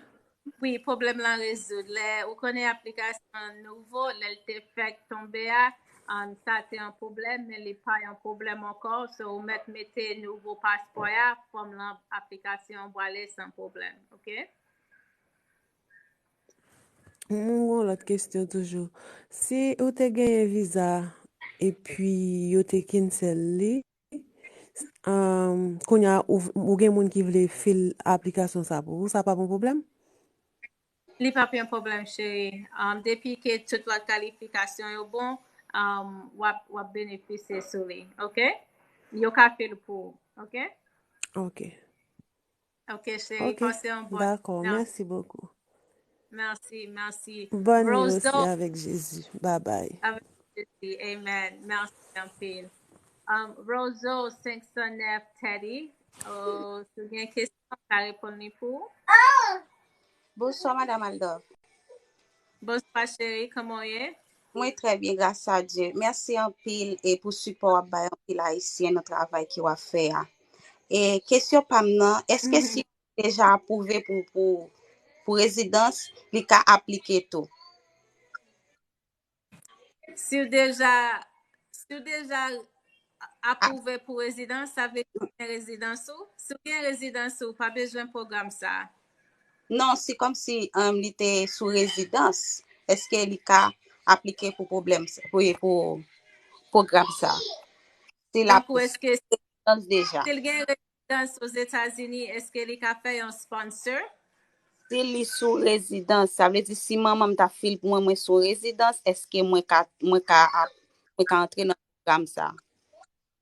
Wi, pwoblèm lan rezoud. Lè ou konnen aplikasyon nouvo, lè l te fèk tonbe a, um, sa te yon pwoblèm, men li pa yon pwoblèm ankò. So, ou mèt mete nouvo paspò a, fòm lan, aplikasyon an prale san pwoblèm, oke? Mwen gen yon lòt kesyon toujou. Si ou te genyen viza epi yo te cancel li, um, kounye a ou, ou gen moun ki vle fil aplikasyon sa pou ou, sa p ap yon pwoblèm? Li p ap yon pwoblèm, cheri. Um, depi ke tout lòt kalifikasyon yo bon, um, w ap, w ap benefisye sou li, oke? Yo ka fil pou ou, oke? Oke. Ok, cheri, pase yon bòn. Dakò, merci beaucoup. Merci, merci. Bonne nuit aussi avec Jésus. Bye bye. Avec Jésus, amen. Merci anpil. Um, Roseau senk san nèf Teddy, oh, si w gen kesyon, m ka reponn li pou ou. Bonsoir, Madame Aldor. Bonswa, cheri, kòman w ye? Mwen trè byen, gras a Dye. Mèsi anpil e pou sipò w ap bay anpil Ayisyen nan travay ke w ap fè a. E kesyon pa m nan, èske si w deja apwouve pou, pou, pou rezidans, li ka aplike tou? Si w deja, si w deja apwouve pou rezidans, sa vle di w gen rezidans ou? Si w gen rezidans ou, w pa bezwen pwogram sa a. Non, se kòmsi, um, li te sou rezidans. Èske li ka aplike pou pwoblèm sa, pou, pou pwogram sa? Si l ap Tankou èske rezidans deja. Si l gen rezidans Ozetazini, èske li ka fè yon sponsor? Si li sou rezidans, sa vle di si manman m ta fil pou mwen, mwen sou rezidans, èske mwen ka, mwen ka ap, mwen ka antre nan pwogram sa?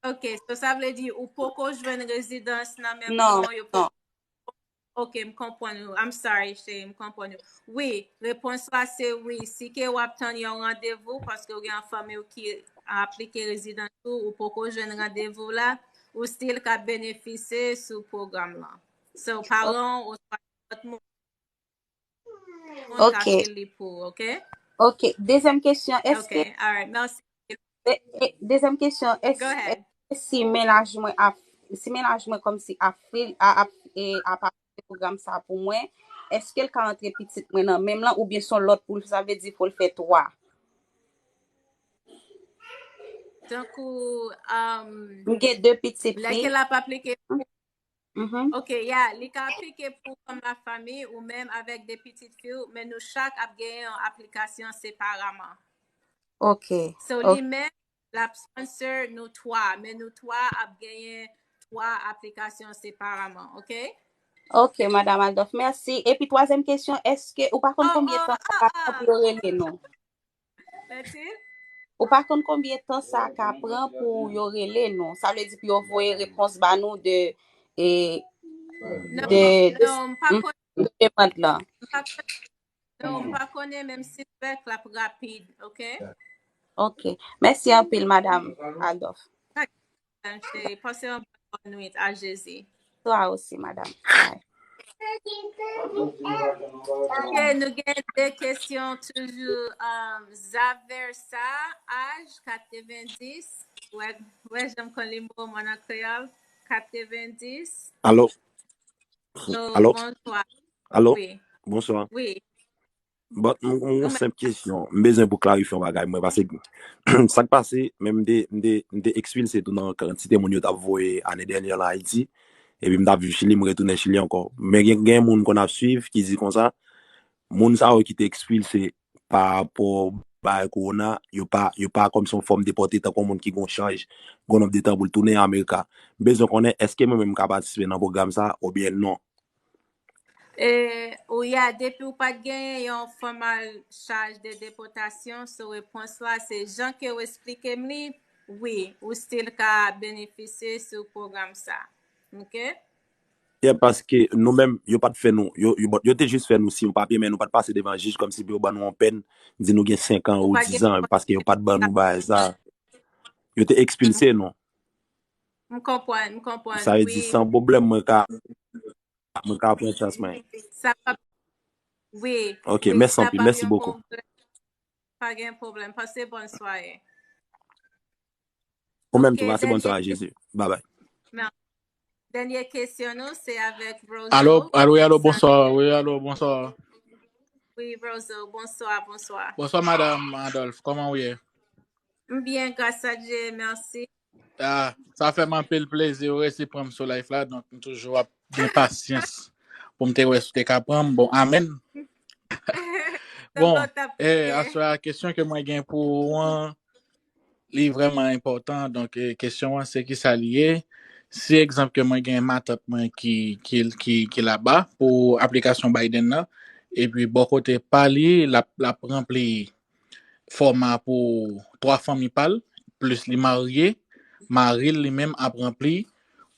Ok, so sa vle di ou poko jwenn rezidans nan men Non, manman w, yo poko. Ok, m konprann ou. I'm sorry, cheri, m konprann ou. Wi, repons la se wi. Si ke w ap tann yon randevou, paske w gen yon fanmi w ki aplike rezidans ou, ou poko jwenn randevou la, ou still ka benefisye sou pwogram lan. So, paran w oswa lòt moun ka Ok. fil li pou ou, ok? Ok, dezyèm kesyon, èske Ok, alright, mèsi. E, e, dezyèm kesyon, èske si mennaj mwen ap, si mennaj mwen kòmsi ap fil, a, ap, e, ap aplike pwogram sa pou mwen, èske l ka antre pitit mwen nan menm lan oubyen se yon lòt poul, sa vle di fò l fè twa? Tankou, um, M gen de pitit lè ke l ap aplike Mhm. Ok, yeah, li ka aplike pou fanm lafanmi ou menm avèk de pitit fi w, men nou chak ap genyen yon aplikasyon separaman. Ok. So, li menm, l ap sponsor nou twa, men nou twa ap genyen twa aplikasyon separaman, ok? Ok, Madam Adolphe, mèsi. Epi, twazyèm kesyon, èske ou pa konn Oh, konbyen oh, tan sa ah, ka ah, pran pou yo rele nou? Mèsi. Ou pa konn konbyen tan sa ka pran pou yo rele nou? Sa vle di pou yo voye repons ba nou de, e, Non, de, de, non, m pa mm, konn, de demann lan. m pa konn, non, m pa konnen, menm si l fèk l ap rapid, ok? Ok. Mèsi anpil, Madam Adolphe. Pa gen pwoblèm, cheri. Pase yon bòn nwit a Jezi. Toi aussi, Madam. Bye. Ok, nou gen de kesyon toujou. Um, Zaversa, aj katrevendis. Wè, wè, jan m konn li mo mwen an kreyòl. Katrevendis. Alo? So, Alo? Bonswa. Alo? Wi, Bonswa. Wi. Bon, m m- m- yon senp kesyon. M bezwen pou klarifye yon bagay mwen, paske sa k pase, men m te, m te, m te ekspilse tou nan kantite moun yo t ap voye ane dènyè la Ayiti. Epi m t ap viv Chili, m retounen Chili ankò. Men gen, gen moun konn ap swiv ki di konsa, moun sa yo ki te ekspilse pa rapò bay kowona, yo pa, yo pa kòmsi yon fòm depòte tankou yon moun ki gon chaj, gon nonb de tan pou l tounen Amerika. M bezwen konnen, èske mwen menm m ka patisipe nan pwogram sa, oubyen non? E, ou ya, depi ou pa t genyen yon fòmal chaj de depòtasyon, so repons la, se jan ke w esplike m li, wi, ou still ka benefisye sou pwogram sa. Ok? Yeah, paske nou menm, yo pa t fè nou, yo, yo, bon, yo te jis fè nou siy yon papye, men nou pa t pase devan jij kòmsi pou yo ban nou yon pèn, di nou gen senk an Ou ou pa gen diz an, paske yo pa t ban nou bagay sa. Yo te ekspilse nou. M konprann, m konprann, Sa vle di wi. San pwoblèm, mwen ka, mwen ka pran chans mwen. Sa pa, wi, Ok, wi, mèsi sa anpil, pa mèsi gen bokou. pwoblèm. Pa gen pwoblèm. Pase bòn sware. Ou menm Ok, tou, pase bòn dènyè sware, ke- Jezi. Bye bye. Mèsi. Dènyè kesyon nou, se avèk Rozo. Alo, alo, wi, alo, Sa- bonswa, wi, alo, bonswa. Wi, Rozo, bonswa, bonswa. Bonswa, Madam Adolphe, kòman w ye? M byen, gras a Dye, mèsi. Ah, sa fè m anpil plezi, ou resi pran m sou live la, donk m toujou ap gen pasyans pou m te wè si w te ka pran m. Bon, amèn. Bon, Sa t ap eh, byen. Aswè a, kesyon ke mwen gen pou ou an, li vrèman enpòtan. Donk, eh, kesyon an, se ki sa li ye? Si egzanp ke mwen gen matant mwen ki, ki, ki, ki laba pou aplikasyon Biden nan, epi bò kote pa li, l ap, l ap ranpli fòma pou twa fanmi pa l, plis li marye, mari l li menm ap ranpli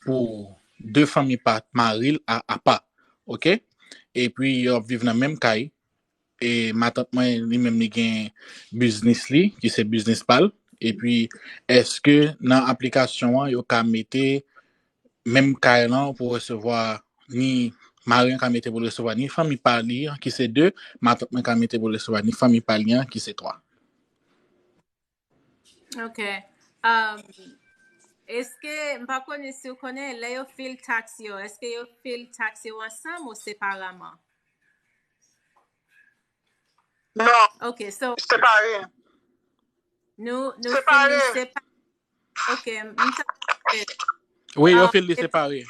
pou de fanmi pa mari l a apa. Ok? Epi yo ap viv nan menm kay. E matant mwen, li menm, li gen biznis li, ki se biznis pa l. Epi, èske nan aplikasyon an, yo ka mete menm kay lan pou resevwa ni mari an ka mete pou l resevwa ni fanmi pa li an, ki se de, matant mwen ka mete pou l resevwa ni fanmi pa li an, ki se twa. Ok. Um, èske, m pa konnen si w konnen, lè yo fil taks yo, èske yo fil taks yo ansanm ou separeman? Non, Ok, so, separe. nou, nou fil Separe. li separe. Ok, m sa. Wi, yo Ah, fil li epi- separe.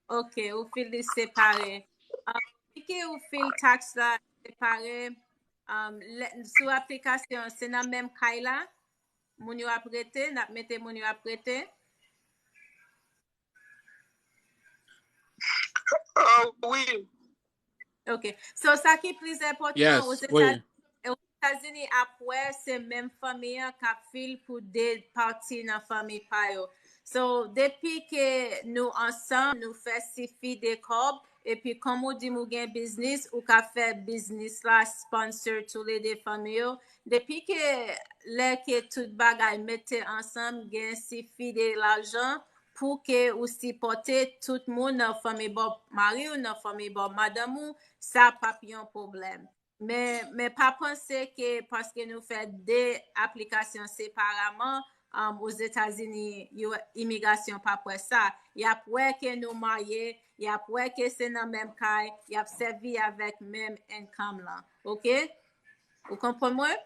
Ok, ou fil li separe. Ah, depi ke ou fil taks la separe, um, lè- sou aplikasyon, se nan menm kay la, moun yo ap rete, n ap mete moun yo ap rete. Ah, wi. Ok. So, sa ki plis enpòtan, Yes, wi. Ozetazini, Ozetazini ap wè se menm fanmi an k ap fil pou de pati nan fanmi pa yo. So, depi ke nou ansanm, nou fè sifi de kòb, epi kòm ou di m ou gen biznis, ou ka fè biznis la sponsor toulede fanmi yo. Depi ke lè ke tout bagay mete ansanm, gen sifi de lajan pou ke ou sipòte tout moun nan fanmi bò mari w, nan fanmi bò madanm ou, sa p ap yon pwoblèm. Men, men pa panse ke paske nou fè de aplikasyon separaman, um, Ozetazini, yo, imigrasyon p ap wè sa. Y ap wè ke nou marye, y ap wè ke se nan menm kay, y ap sèvi avèk menm income lan. Oke? Ou konprann mwen?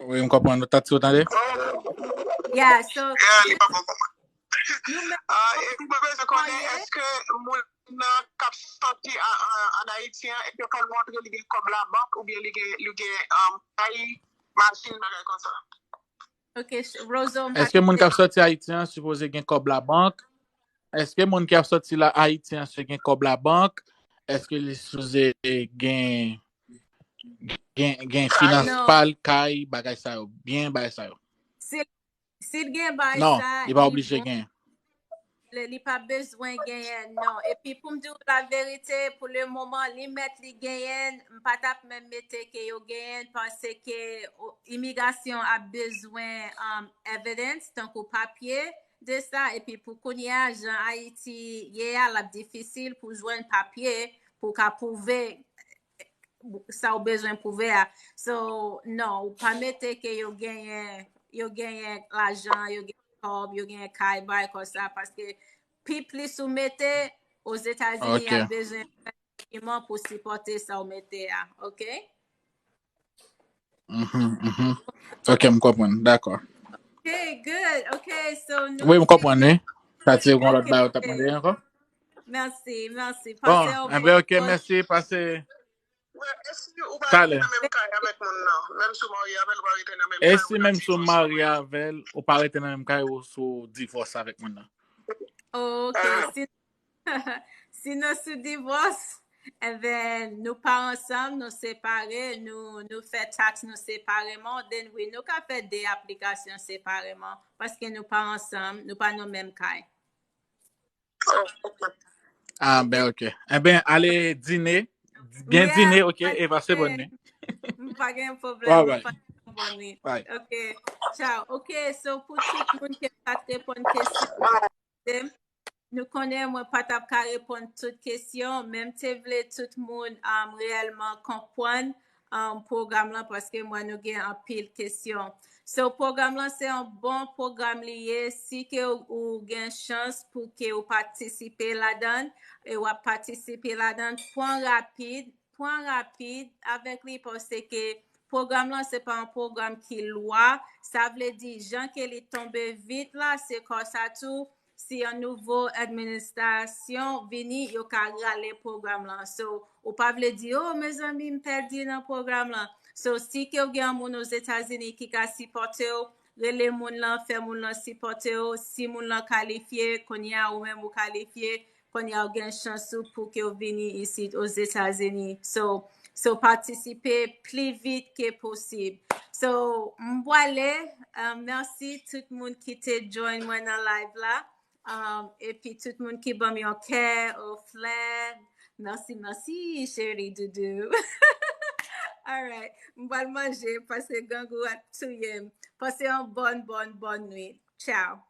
Wi, m konprann. Tati, ou tande? Yeah, so, Yeah, li pa bon pou mwen. nou menm Ah, e mwen bezwen konnen, èske moun nan k ap sòti a- a- ann Ayiti an, èske fò l montre li gen kòb labank oubyen li gen, li gen um, kay, machin, bagay konsa? Ok, Rozo, m Èske moun k ap sòti Ayiti an sipoze gen kòb labank? Èske moun ki ap sòti la Ayiti an se gen kòb labank? Èske li sipoze gen gen, gen finans Non. pa l, kay, bagay sa yo, byen bagay sa yo? Si, si l gen bagay Non, sa, li pa li oblije bon. Gen. Li, li pa bezwen genyen, non. Epi pou m di w laverite, pou lemoman, li mèt li genyen, m pa t ap menm mete ke yo genyen, paske o, imigrasyon ap bezwen um, evidence, tankou papye de sa. Epi pou kounye a, jan Ayiti ye a, l ap difisil pou jwenn papye pou ka pwouve sa w bezwen pwouve a. So, non, ou pa mete ke yo genyen, yo genyen lajan, yo genyen kòb, yo genyen kay, bagay konsa, paske pi plis ou mete, Ozetazini, Ok. Y ap bezwen fè dokiman pou sipòte sa w mete a, ok? Mhm, mhm. Ok, m konprann. Dakò. Ok, good. Ok, so nou Wi, m konprann, wi. Sa se yon Ok, lòt bagay ou t ap ok. Mande ankò? Mèsi, mèsi. Bon, Pase yon enben, ok, bon- mèsi, pase. Wè, e si ou pa Talè. rete nan menm kay avèk moun nan, menm si w marye avè l, ou pa rete nan menm E kay, si ou nan menm si w divòs, marye avè l, ou pa rete nan menm kay, ou sou divòs avèk moun nan? Ok, si, si nou sou divòs, enben, nou pa ansanm, nou separe, nou, nou fè tax nou separeman, then wi, nou ka fè de aplikasyon separeman, paske nou pa ansanm, nou pa nan menm kay. Ah, ben, ok. Enben, ale dine. Gen Yeah, dine, ok, pa e pase gen- bòn nwi. M pa gen pwoblèm, Bye, m bye. pa gen pwoblèm. Bye. Ok, ciao. Ok, so pou tout moun ki pa t reponn kesyon, nou konnen mwen pa t ap ka reponn tout kesyon, men m te vle tout moun um, reyèlman konprann um, pwogram lan, paske mwen nou gen anpil kesyon. So, pwogram lan se yon bon pwogram li ye. Si ke ou, ou gen chans pou ke ou patisipe ladan, e w ap patisipe ladan, pran rapid, pran rapid avèk li, paske pwogram lan se pa yon pwogram ki lwa. Sa vle di, jan ke li tonbe vit la, se konsa tou, si yon nouvo administrasyon vini, yo ka rale pwogram lan. So, ou pa vle di, oh, mezanmi, m pèdi nan pwogram lan. So, si ke w gen yon moun Ozetazini ki ka sipòte w, rele moun lan, fè moun lan sipòte w. Si moun lan kalifye, kounye a ou menm ou kalifye, kounye a w gen chans ou pou ke w vini isit Ozetazini. So, so patisipe pli vit ke posib. So, m pwale, uh, mèsi tout moun ki te join mwen nan live la. Um, epi tout moun ki ban m yon kè, ou flan. Mèsi, mèsi, cheri doudou. Alright. M pral manje, paske grangou ap touye m. Pase yon bòn, bòn, bòn nwit. Ciao.